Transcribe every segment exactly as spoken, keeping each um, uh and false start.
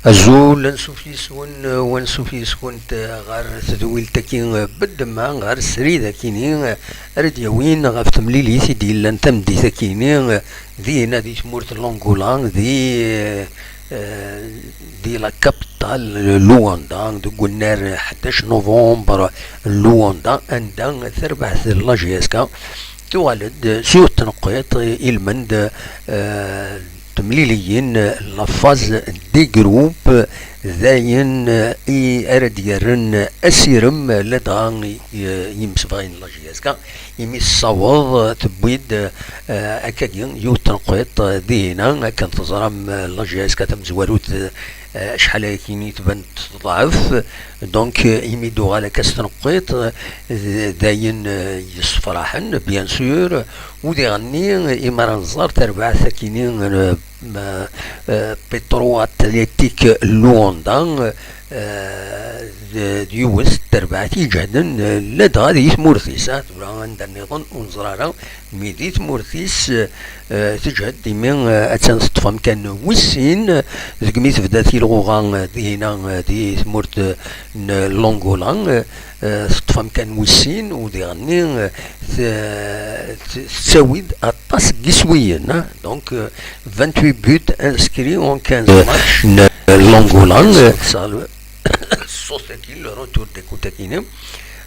Azul, ansuf yes-wen, wansuf yes-went ɣer tedwilt-agi, beddem ɣer srid akini ara d-yawin ɣef temlilit i d-yellan tameddit akini, dinna di tmurt n Langola, di, eh, di la capitale Luanda, deg unnar ḥdac novembre n Luanda, anda terbaɛt la J S K tuɣal-d s yiwet tneqqiṭ ilmend, eh, temliliyin, la phase des groupes, d ayen, eh, i ara d-yerren asirem ladɣa i, eh, yimsebɣayen n la J S K, imi tessaweḍ, eh, tewwi-d, eh, akkagi yiwet tneqqiṭ, eh, dihina, akken teẓram, eh, la J S K tamezwarut, eh, acḥal ayakini tban teḍɛef, donc, eh, imi d-uɣal akka s tneqqiṭ, eh, d, d ayen, eh, yessefraḥen, bien sûr, u diɣenni, imi ara nẓer tarbaɛt akini, eh, ma, eh, Petro Athletic Luanda, eh, d, d yiwet terbaɛt iǧehden, eh, ladɣa di tmurt-is, ah, tura anda nniḍen ur neẓri ara, mi di tmurt-is, eh, teǧhed imi, eh, attan teṭṭef amkan wis sin, eh, deg mi tebda tilɣuɣa, eh, dihina, eh, di tmurt, eh, n Langola, eh, eh, teṭṭef amkan wis sin, u diɣenni, eh, t-, t-, tettawi-d aṭas n yiswiyen, ah. Donc, eh, vingt-huit buts inscrits en quinze matchs n Langola, eh, ṣṣut-agi, le retour d'écoute-agi.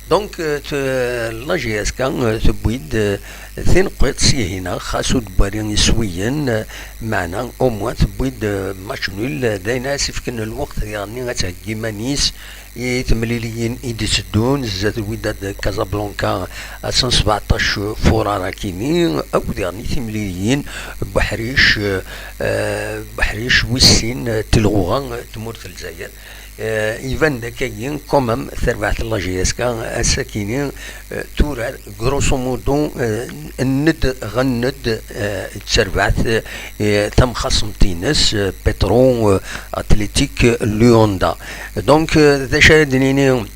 Donc, euh, t-, la J S K, euh, tewwi-d, euh, tineqqiṭ s ihina, xas ur d-wwari iswiyen, euh, meɛna au moins tewwi-d, euh, match nul, euh, d ayen ara s-ifken lweqt diɣenni ad theggi iman-is i temliliyin i d-iteddun zdat Wydad Casablanca ass n sbeɛṭac furar akini, akked diɣenni timliliyin n Buḥric, euh, euh, Buḥric wis sin, euh, tilɣuɣa, euh, tmurt n Lezzayer. Eh, iban-d akkagi, quand même, tarbaɛt n la J S K, ass-akini, eh, turar, grosso modo, eh, nned ɣer nned, eh, d tarbaɛt, eh, tamxaṣemt-ines, eh, Petro, eh, Athletic Luanda. Donc, eh, d acu ara d-nini,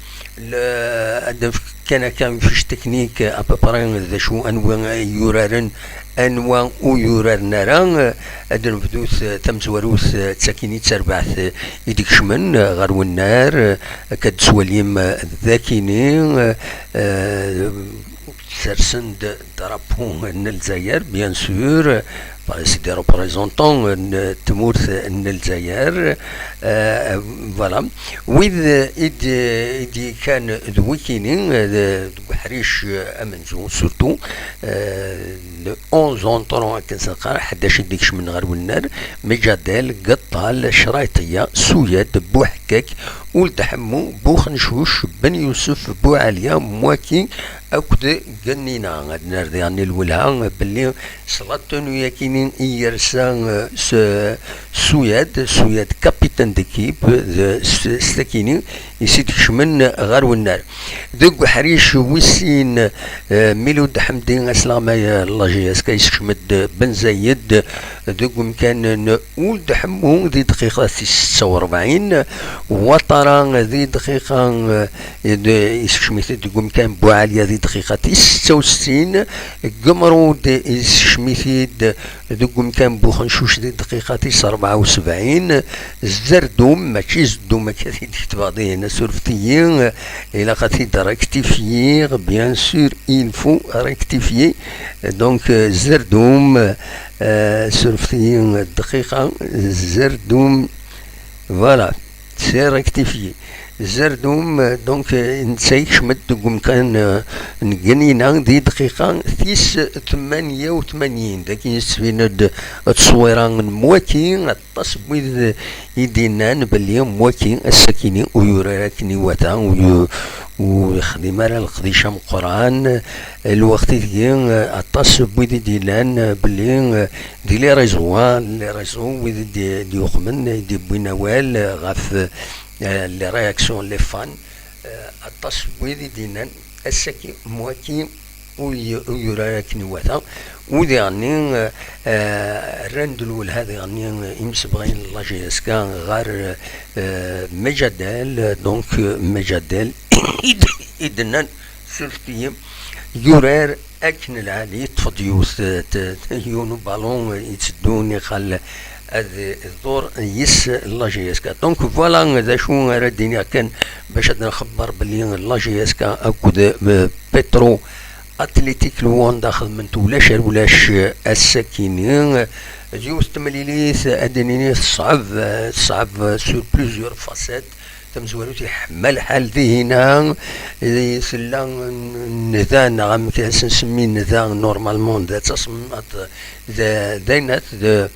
le-, ad nefk kan akka une fiche technique, à peu près, d acu, anwa i yuraren, anwa ur yuraren ara. Ad nebdut tamezwarut, d takini d tarbaɛt i d-ikecmen ɣer wennar, akka d-teswalim dakini, eh, sersen-d drapeau n Lezzayer, bien sûr, c'est des représentants n tmurt n Lezzayer, eh, voilà. Wid i d-, i d-, kan d wikini, eh, deg uḥric amenzu, surtout, eh, le onze entrants akken s-neqqar, ḥdac i d-ikecmen ɣer wennar, Mejadel, Geṭṭal, Crayṭiya, Suyad, Buḥekkak, Uld Ḥemmu, Buxencuc, Ben Yusef, Buɛaliya, Mwaki, akked Gennina. Ad nerr diɣen i lwelha belli s la tenue-yakini i yersa, eh, s-, Suyad, Suyad capitaine d'équipe, d-, s-, s takini i s-id-kecmen ɣer wennar. Deg uḥric wis sin, eh, Milud Ḥemdi asleɣmay, eh, n la J S K, yessekcem-d Ben Zayed deg umkan n Uld Ḥemmu di dqiqa tis setta u rebɛin, Watara di dqiqa, eh, d-, yessekcem-it-id deg umkan Buɛaliya di dqiqa tis setta u settin, Gemrud yessekcem-it-id deg umkan Buxencuc di dqiqa tis rebɛa u sebɛin, Zerdum, mačči Zeddum akka i d-ketbeɣ dihin, surfet-iyi, ilaq ad t-id-rectifier, bien sûr, il faut rectifier. Donc, euh, Zerdum, euh, surfet-iyi dqiqa, Zerdum, voilà, c'est rectifié. Zerdum, donc, netta yekcem-d deg umkan n Gnina di dqiqa tis tmanya u tmanyin. Dagi yettbin-d ttṣwira n waki, aṭas n wid i d-yennan belli waki ass-akini ur yurar akken iwata, ur yu-, ur yexdim ara leqdic ameqqran. Lweqt ideg aṭas n wid i d-yennan belli di les réseaux, hein, les réseaux, wid i d-, d-yuqmen, i d-yewwin awal ɣef eh, les réactions, les fans, eh, aṭas n wid i d-yennan ass-agi, waki ur y-, ur yurar akken iwata. U diɣenni, eh, eh, rran-d lwelha diɣenni imsebɣen n la J S K ɣer, eh, Mejadel, donc, eh, Mejadel i d-, i d-nnan, surfet-iyi, yurar akken lɛali, yeṭṭef-d yiwet, t-, t-, yiwen ubalun yetteddu niqal ad iḍur yis la J S K. Donc voilà d acu ara d-iniɣ kan bac ad nxebber belli la J S K akked, eh, Petro Athletic Luanda xedmen-t ulac ar ulac, eh, ass-akini. D yiwet temlilit ad d-nini teṣɛeb, eh, teṣɛeb sur plusieurs facettes. Tamezwarut, iḥma lḥal dihina, i tella n-, nnda, neɣ amek ara s-nsemmi nnda, normalement d tasemmaḍt, d, d ayen at, d,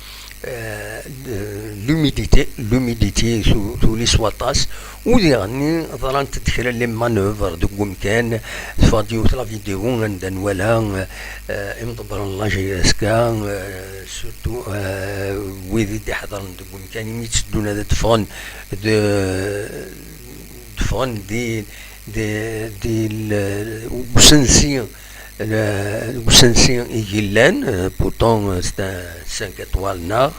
eh, d l'humidité, l'humidité tu-, tuli s waṭas. U diɣenni ḍrant-d kra n les manœuvres deg umkan, teffeɣ-d yiwet la vidéo anda nwala, eh, imḍebbren n la J S K, eh, surtout, eh, wid i d-iḥeḍren deg umkan imi tteddun ad d-ffɣen, d-, d-ffɣen di, di, di l-, usensi, l-, usensi i yellan, eh, pourtant, eh, c'est un cinq étoiles neɣ,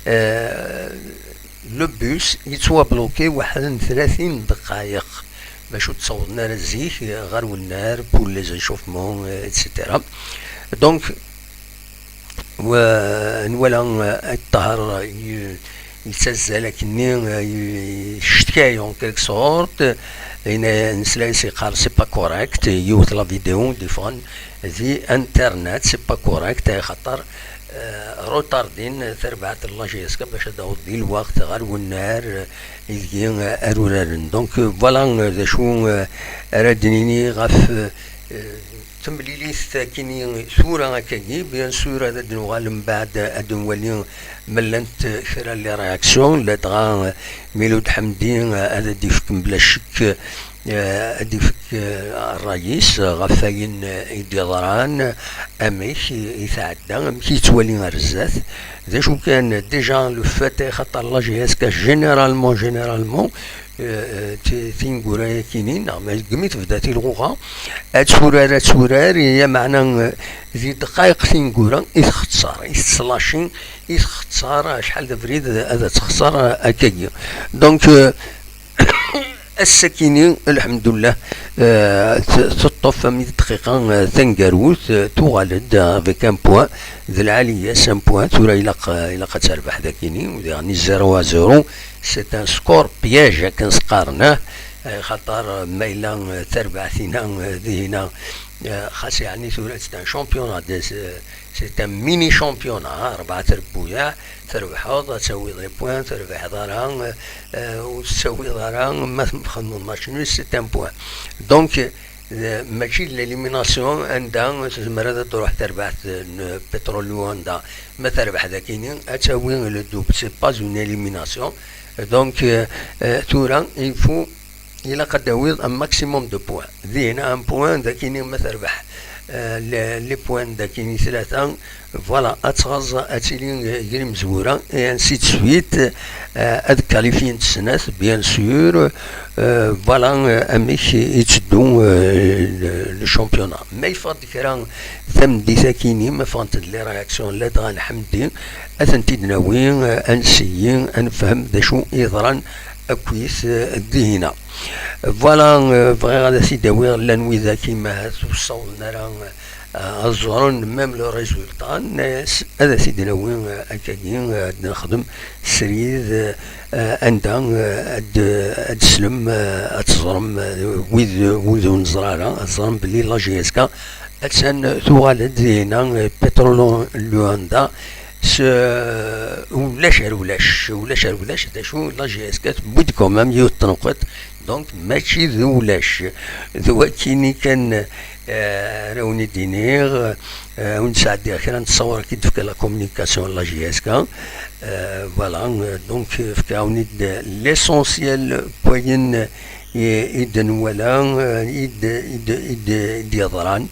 eh, le bus yettwabloki waḥed n tlatin dqayeq bac ur ttawḍen ara zik ɣer wennar pour les échauffements, eh, et cetera. Donc, Wa-, nwala, eh, Ayt Ṭaher, eh, y-, yettazzal akkenni, eh, y-, yeccetka-yi en quelque sorte, yenna, nesla-as yeqqar c'est pas correct, yiwet la vidéo d-iffɣen di internet, c'est pas correct, axaṭer, eh, retardin tarbaɛt n la J S K bac ad d-taweḍ di lweqt ɣer wennar, eh, ideg, eh, ara uraren. Donc, eh, voilà, eh, d acu, eh, ara d-nini ɣef, eh, temlilit akini tura akkagi, bien sûr, ad d-nuɣal mbeɛd ad nwali ma llant kra n les réactions, ladɣa Milud Ḥemdi ad d-ifk mebla ccek, eh, ad d-ifk, eh, ṛṛay-is ɣef wayen i d-yeḍran, amek i tɛedda, amek i yettwali ar zdat. D acu kan, déjà, le fait, xaṭer la J S K, généralement, généralement, eh, ti-, tineggura-yakini, neɣ ma degmi tebda tilɣuɣa, ad turar, ad turar, ya meɛna, eh, di dqayeq tineggura i txeṣṣer, i tettlaci, i txeṣṣer, acḥal d abrid ad txeṣṣer, eh, akkagi. Donc, eh, ass-akini, lḥemdullah, eh, t-, teṭṭef am dqiqa, eh, taneggarut, eh, tuɣal-d, eh, avec un point, d lɛali-yas un point, tura ilaq, eh, ilaq ad terbeḥ dakini, u diɣen zéro à zéro, c'est un score piège, akken s-qqaren, eh, eh, xaṭer, eh, ma yella, eh, tarbaɛt-ina, eh, dihina, eh, xas yeɛni tura c'est un championnat, de, c'est un mini championnat, rebɛa trebbuyaɛ, trebḥeḍ, ad tawiḍ les points, trebḥeḍ ara, eh, ur tettawiḍ ara, ma txedmeḍ match nul, c'est un point. Donc, eh, mačči d l'élimination anda tezmer ad d-truḥ terbaɛt n Petro Luanda. Ma terbeḥ dakini, ad tawi le double. C'est pas une élimination. Donc, eh, eh, tura, il faut, ilaq ad d-tawiḍ un maximum de points. Dihina un point, dakini ma terbeḥ, eh, les, les points dakini tlata, voilà, ad tɣaẓ, ad tili, eh, gar imezwura, et ainsi de suite, eh, ad qualifient snat, bien sûr, eh, voilà, eh, amek i yetteddu, eh, le, le championnat. Ma yeffeɣ-d kra tameddit akini, ma ffɣent-d les réactions ladɣa n Ḥemdi, ad tent-id-nawi, eh, ad nseyyi, ad nefhem d acu i yeḍran akkit, eh, dihina. Voilà, eh, bɣiɣ ad as-id-awiɣ llan widak i ma ur ssawḍen ara, eh, ad ẓren même le résultat, nnas ad as-id-nawi, eh, akkagi, eh, ad nexdem srid, eh, anda, eh, ad, ad teslem, eh, ad teẓrem, eh, wid, wid ur neẓra ara, ad ẓrem belli la J S K attan tuɣal-d dihina, eh, Petro Luanda, s ulac ar ulac, ulac ar ulac. D acu, la J S K tewwi-d quand même yiwet tenqiḍt. Donc mačči d ulac. D wakkini kan ara wen-id-iniɣ, ara wen-d-sɛeddiɣ kra n ttṣawra i d-tefka la communication n la J S K. Voilà. Donc fkiɣ-awen-id l'essentiel n wayen i d-nwala, i d-yeḍran.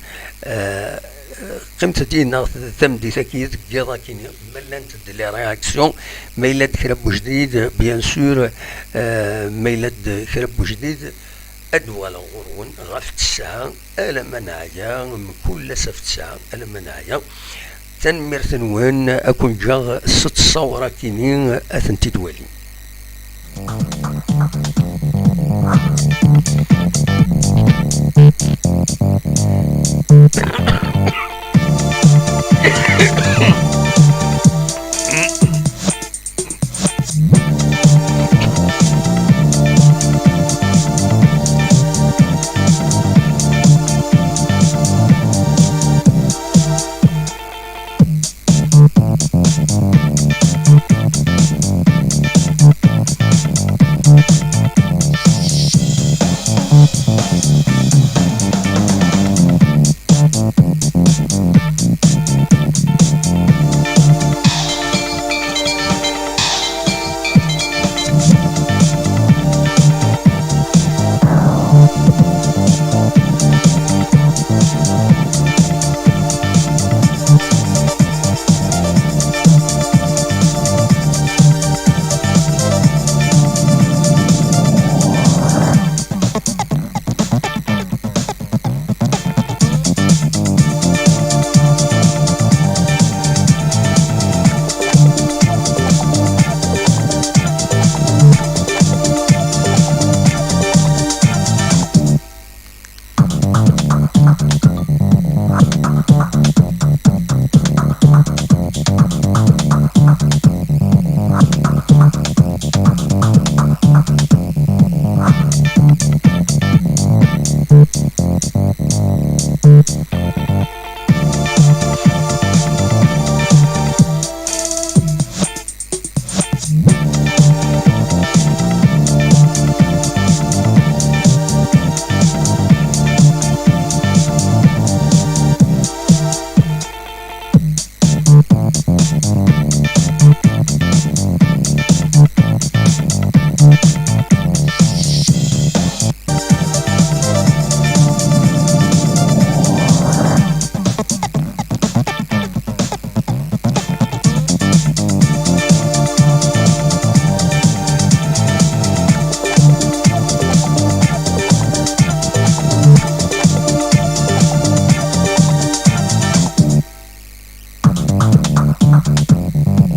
Qqimet-d yid-neɣ tameddit-agi deg yiḍ akkin ma llant-d les réactions, ma yella-d kra n wejdid, bien sûr. Ma yella-d kra n wejdid, ad d-uɣaleɣ ɣur-wen ɣef ttesɛa alamma neɛya, mkul ass ɣef ttesɛa alamma neɛya. Tanemmirt-nwen, ad ken-ǧǧeɣ s ttṣawra-kini, ad tent-id-walim.